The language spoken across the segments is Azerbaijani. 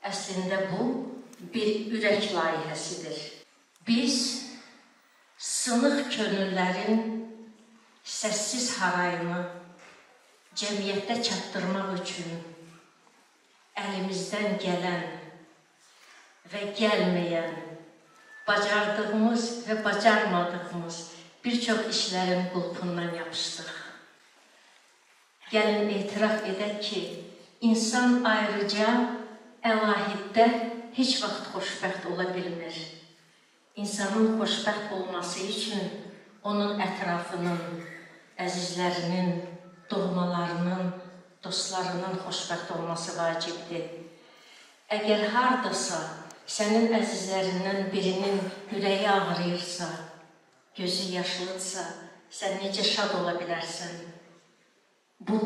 Əslində bu bir ürək layihəsidir. Biz sınıq könüllərin səssiz harayını cəmiyyətdə çatdırmaq üçün əlimizdən gələn və gəlməyən, bacardığımız və bacarmadığımız bir çox işlərin qulpundan yapışdıq. Gəlin etiraf edək ki, insan ayrıca əlahiddə heç vaxt xoşbəxt ola bilmir. İnsanın xoşbəxt olması üçün onun ətrafının, əzizlərinin, doğmalarının, dostlarının xoşbəxt olması vacibdir. Əgər hardasa sənin əzizlərindən birinin ürəyi ağrıyırsa, gözü yaşlıdırsa, sən necə şad ola bilərsən? Bu,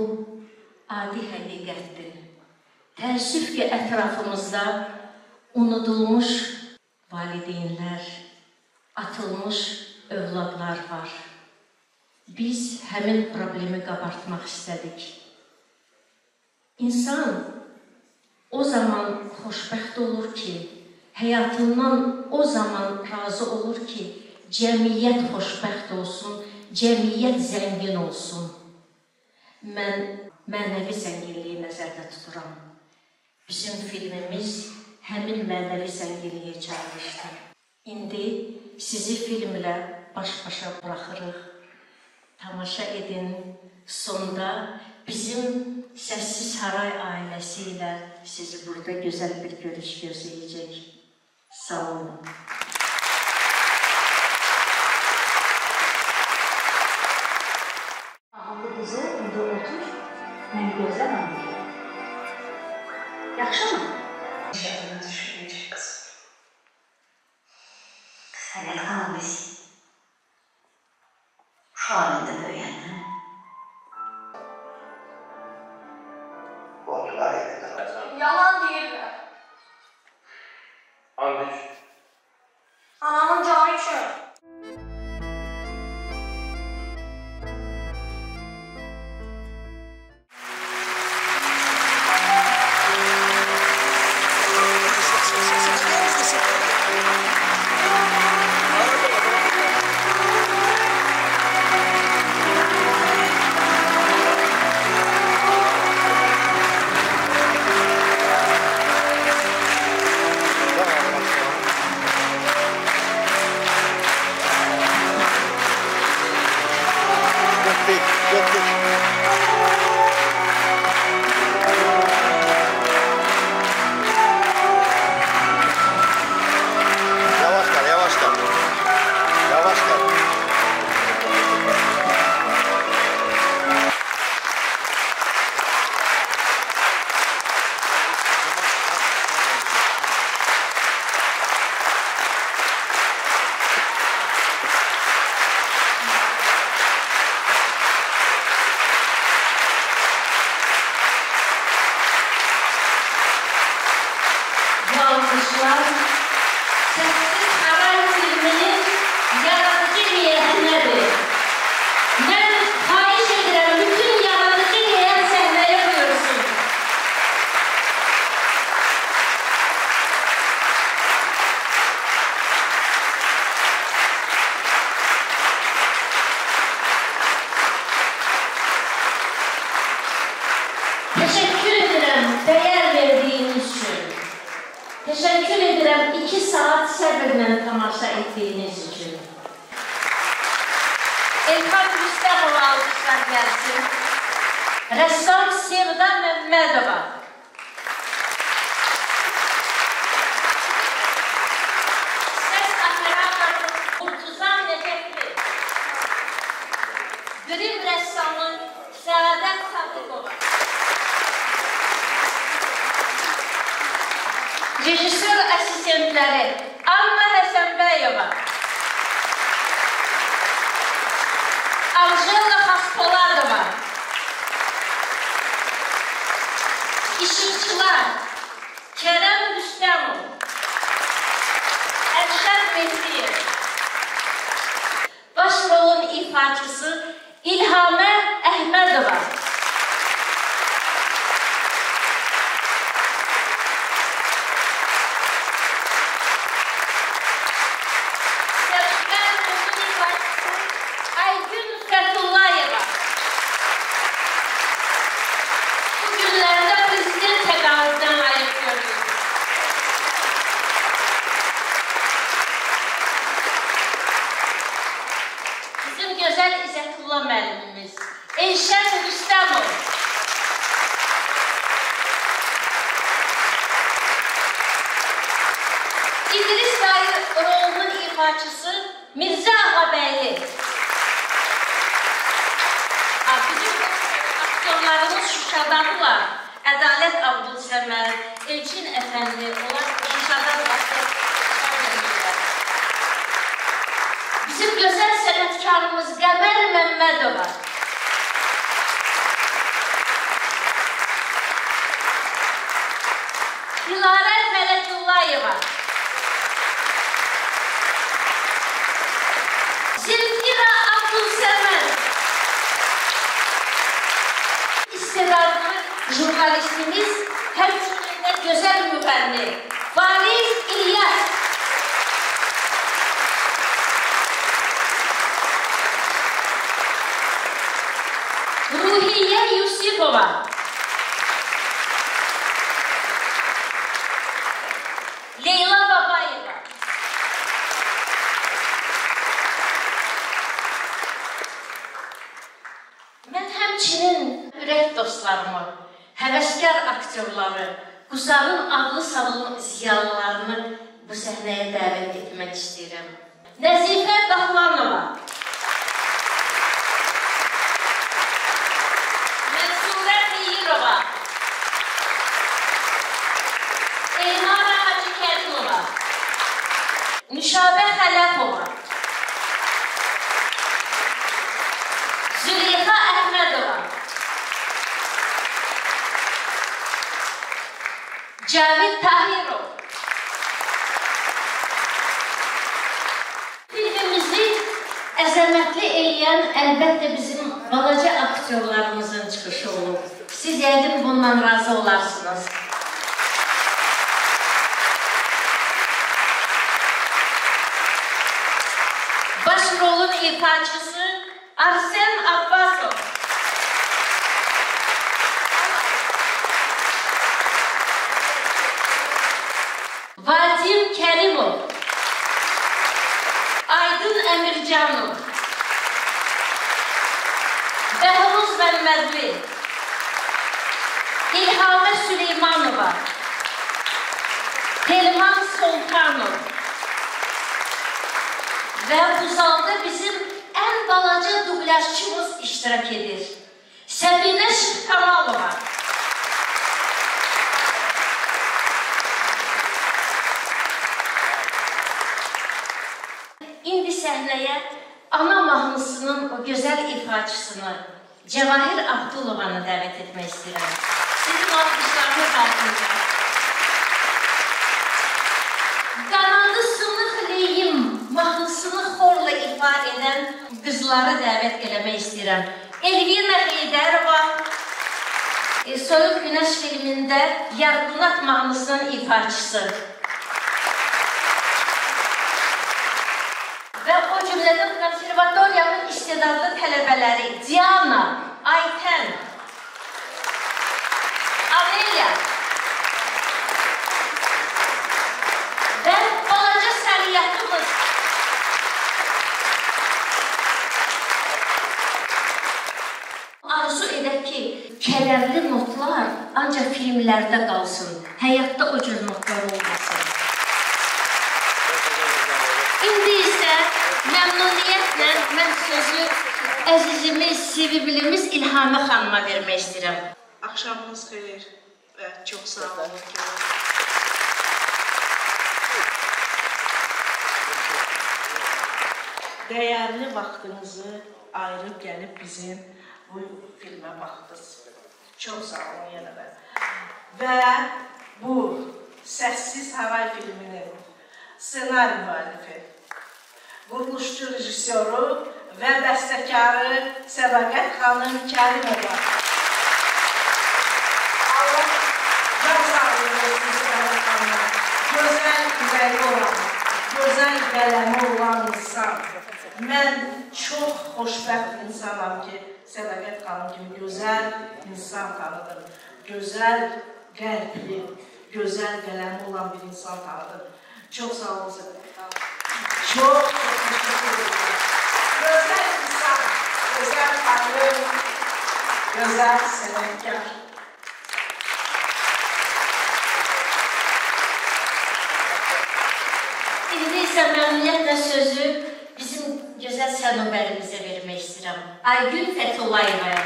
adi həqiqətdir. Təəssüf ki, ətrafımızda unudulmuş valideynlər, atılmış övladlar var. Biz həmin problemi qabartmaq istədik. İnsan o zaman xoşbəxt olur ki, həyatından o zaman razı olur ki, cəmiyyət xoşbəxt olsun, cəmiyyət zəngin olsun. Mən mənəvi zənginliyi nəzərdə tuturam. Bizim filmimiz həmin mənəvi zənginliyə çağırışdır. İndi sizi filmlə baş-başa buraxırıq. Tamaşa edin. Sonda bizim Səssiz Haray ailəsi ilə sizi burada gözəl bir görüş gözləyəcək. Sağ olun. Ağıllı qızı, indi otur, məni gözlə anlayır. Yaxşı mı? Şəhərə düşürməyəcək qızım. Sənət xanım, biz uşaq evində böyüyəndən yalan deyirlər. And iç. Anamın canı üçün. Alkışlar Səssiz Haray filminin yaradıcı heyətinədir. Mən xahiş edirəm, bütün yaradıcı heyət səhnəyə buyursun. Təşəkkür edirəm dəyər verdiyiniz üçün. Təşəkkür edirəm 2 saat səbirlə tamaşa etdiyiniz üçün. Elxan Rüstəmova alqışlar gəlsin. Rəssam Sevda Məmmədova. Səs operatoru Murtuza Nəcəfli. Grim rəssamı Səadət Sadıqova. Rejissor asistentləri Anna Həsənbəyova, Anjela Xaspoladova, İşıqçılar Kərəm Rüstəmov, Ərşad Mehdiyev, baş rolun ifaçısı İlhamə Əhmədova. İdris dayı rolunun ifaçısı Mirzə Ağabəyli. Bizim aktyorlarımız Şuşadadırlar. Ədalət Abdülsəməd, Elçin Əfəndi, onlar Şuşadan aktyorlar. Bizim gözəl sənətkarımız Qəmər Məmmədova. Dilarə Fələdullayeva. Zemfira Abdülsəməd. İstedadlı jurnalistimiz, həmçinin də gözəl müğənni Varis İlyas. Ruhiyyə Yusifova. Leyla Babayeva. Mən həmçinin ürək dostlarımı, həvəskar aktyorları, Qusarın adlı sanlı ziyalılarını bu səhnəyə dəvət etmək istəyirəm. Nəzifə Dahlanova, Mənsurə Meyirova, Elnara Hacıkərimova, Nüşabə Xələfova, Züleyxa Əhmədova, Cavid Tahirov. Filmimizi əzəmətli eləyən əlbəttə bizim balaca aktyorlarımızın çıxışı olub. Siz yəqin bundan razı olarsınız. Baş rolun ifaçısı Arsen Abbasov. Vadim Kərimov, Aydın Əmircanov, Bəhruz Məmmədli, İlhamə Süleymanova, Telman Sultanov və bu zalda bizim ən balaca dublyajçımız iştirak edir. Səbinə Şıxkamalova. İndi səhnəyə ana mahnısının o gözəl ifaçısını, Cəvahir Abdulovanı dəvət etmək istəyirəm. Sizin alqışlarınız altında. Qanadı sınıq leyim mahnısını xorla ifa edən qızları dəvət eləmək istəyirəm. Elvina Heydərova, Soyuq Günəş filmində Yarqunat mahnısının ifaçısı. Və o cümlədən konservatoriyanın istedadlı tələbələri Diana, Aytən, Amelia və balaca səliyyatımız Arzu edək ki, kədərli notlar ancaq filmlərdə qalsın, həyatda o cür notlar olmasın. İndi isə məmnuniyyətlə mən sözü əzizimiz, sevimlimiz İlhamə xanıma vermək istəyirəm. Axşamınız xeyir və çox sağ olun ki. Dəyərli vaxtınızı ayırıb gəlib bizim bu filmə baxdınız. Çox sağ olun yenə də. Və bu Səssiz Haray filminin ssenari müəllifi, quruluşçu rejissoru və bəstəkarı Sədaqət xanım Kərimova. Allah can sağlığı versin Sədaqət xanıma. Gözəl ürəyi olan, gözəl qələmi olan insan. Mən çox xoşbəxt insanam ki, Sədaqət xanım kimi gözəl insan tanıdım. Gözəl qəlbli, gözəl qələmi olan bir insan tanıdım. Çox sağ olun Sədaqət xanım. Çox təşəkkür edirəm. Gözəl insan, gözəl xanım, gözəl sənətkar. isə məmnuniyyətlə sözü bizim gözəl Sənubərimizə vermək istəyirəm. Aygün Fətullayevaya.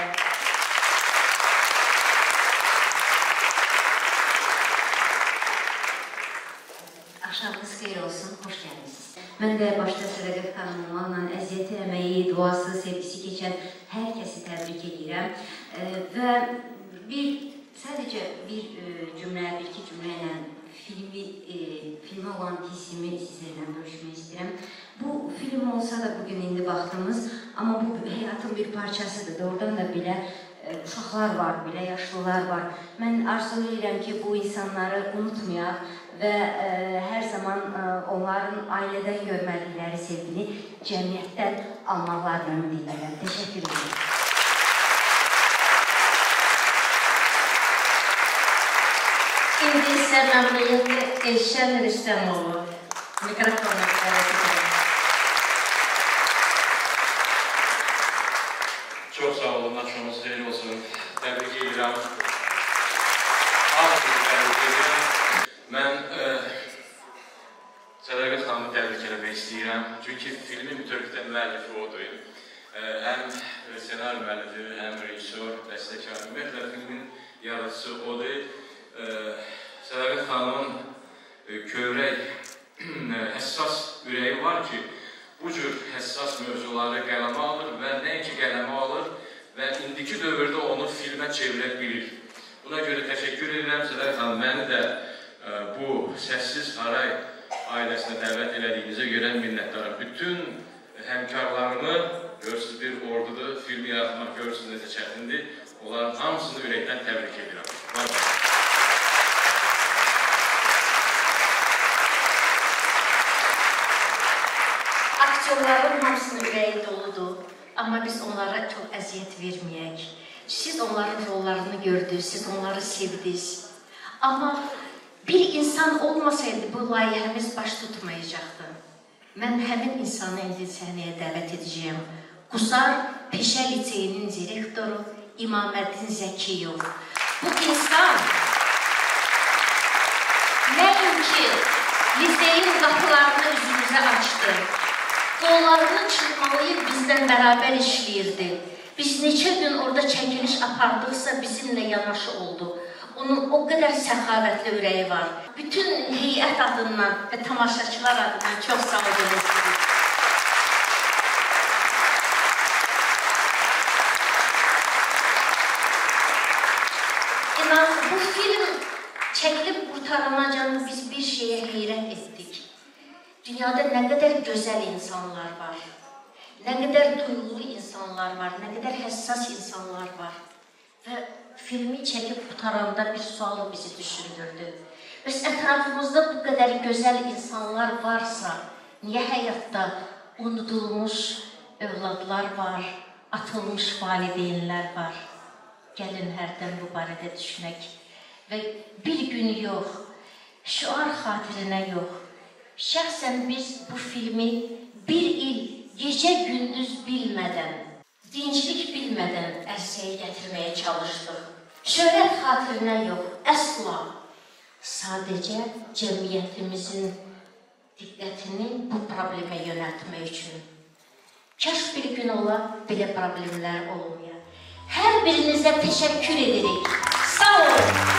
Axşamınız xeyir olsun, xoş gəlmisiniz. Mən də başda Sədaqət xanım olmaqla əziyyəti, əməyi, duası, sevgisi keçən hər kəsi təbrik edirəm. Və sadəcə bir cümlə, bir iki cümlə ilə filmə olan hissimi sizlərlə bölüşmək istəyirəm. Bu film olsa da bugün indi baxdığımız, amma bu həyatın bir parçasıdır. Doğrudan da belə uşaqlar var, belə yaşlılar var. Mən arzulayıram ki, bu insanları unutmayaq və hər zaman onların ailədən görmədikləri sevgini cəmiyyətdən almaqlarını ümid edirəm. Təşəkkür edirəm. İndi isə məmnuniyyətlə Elşən Rüstəmovu mikrofona dəvət edirəm. Çox sağ olun, axşamınız xeyir olsun. Təbrik edirəm. Hamısını təbrik edirəm. Mən Sədaqət xanımı təbrik eləmək istəyirəm. Çünki filmin bütövlükdə müəllifi odur. Həm senaryo müəllifi, həm rejissor, bəstəkar. Ümumiyyətlə, filmin yaradıcısı odur. Sədaqət xanımın kövrək, həssas ürəyi var ki, bu cür həssas mövzuları qələmə alır və nəinki qələmə alır və indiki dövrdə onu filmə çevirə bilir. Buna görə təşəkkür edirəm. Sədaqət xanım, məni də bu Səssiz Haray ailəsinə dəvət elədiyinizə görə minnətdaram. Bütün həmkarlarımı, görürsünüz bir ordudur, filmi yaratmaq görürsünüz necə çətindir. Onların hamısını ürəkdən təbrik edirəm. Aktyorların hamısının ürəyi doludur, amma biz onlara çox əziyyət verməyək. Siz onların rollarını gördünüz, siz onları sevdiniz. Amma bir insan olmasaydı bu layihəmiz baş tutmayacaqdı. Mən həmin insanı indi səhnəyə dəvət edəcəyəm. Qusar Peşə Liseyinin direktoru İmaməddin Zəkiyov. Bu insan nəinki liseyin qapılarını üzümüzə açdı, qollarını çırmalayıb bizdən bərabər işləyirdi. Biz neçə gün orada çəkiliş apardıqsa bizimlə yanaşı oldu. Onun o qədər səxavətli ürəyi var. Bütün heyət adından və tamaşaçılar adından çox sağ olun. İnan, bu film çəkilib qurtaranacan biz bir şeyə heyrət etdik. Dünyada nə qədər gözəl insanlar var, nə qədər duyğulu insanlar var, nə qədər həssas insanlar var. Və filmi çəkib qurtaranda bir sual bizi düşündürdü. Bəs ətrafımızda bu qədər gözəl insanlar varsa, niyə həyatda unudulmuş övladlar var, atılmış valideynlər var? Gəlin hərdən bu barədə düşünək. Və bir gün yox, şüar xatirinə yox. Şəxsən biz bu filmi bir il gecə-gündüz bilmədən, dinclik bilmədən ərsəyə gətirməyə çalışdıq. Şöhrət xatirinə yox, əsla. Sadəcə cəmiyyətimizin diqqətini bu problemə yönəltmək üçün. Kaş bir gün ola belə problemlər olmaya. Hər birinizə təşəkkür edirik. Sağ olun.